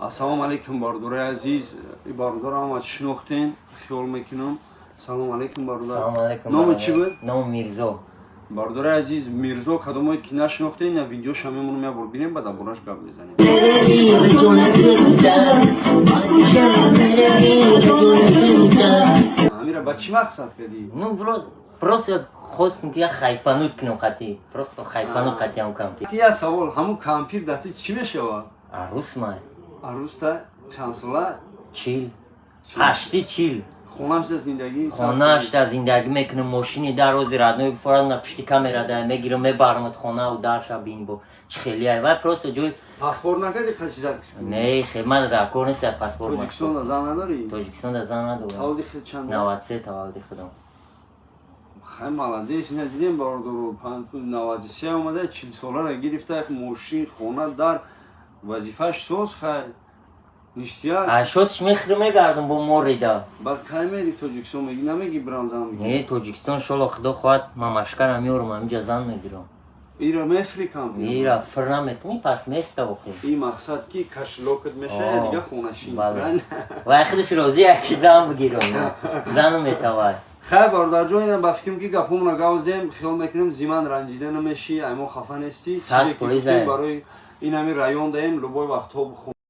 Ассалому алайкум, бародарои азиз. И бародаро ҳама шинохтем, хиёл мекунам. Салому алайкум, бародар. Салом алейкум. Номи чӣ буд? Ном Мирзо. Бародарои азиз, Мирзо, кадомое ки нашинохтем, я видеоша мемонам, як бор бинем, баъд дар бораш гап мезанем. Амира, ба чӣ мақсад кардӣ? Ну, просто хостем, ки як хайпануть кунем қати. Просто хайпануть қати ҳам кампир. Як савол: ҳамун кампир дар ти чӣ мешавад? Арӯс май. Арӯста чанд сола? 40. Ҳашти 40. Хонашда зиндагӣ? Хонашда зиндагӣ мекунем, мошини дар рози родной форам на пишти камера да мегирам, мебарамад хонаву дарша бин бо чӣ хеле ай вай просто ҷой. Паспорт накардӣ, хачи закс? Не, хе, ман дар кор нест паспорт. Тоҷикистонда зан надорӣ? Тоҷикистонда зан надорам. Таваллуди хел чанд? 93 таваллуди худам. Хай, молодец. Ина дидем, бародаро, 93 омада, 40 солара гирифта, мошин, хона, дар вазифаш соз, хай, ништяк. Ашотш мехӯрам, мегардам бо морида. Ба кай мери Тоҷикистон? Меги, намеги, бирам зан бигирам? Не, Тоҷикистон шоло худо хоҳад, мамашкара меорам, ҳаминҷа зан мегирам. Ира мефри кампир? Ира фир наметунӣ, пас места охи. И мақсад ки кошелёк ат мешава, дига хонашин. Бале. Вай худаш розӣ, ки зан бигирам, зану метавай. Хай, бародарҷон, ина ба фикрам, ки гапҳомона гавздем, хиёл мекунем, зиман ранҷида намешӣ, ай мо хафа нестӣ. Сад Чизе ки фоиз. гуфтем, барои ин ҳамин район даем, любой вақтҳо.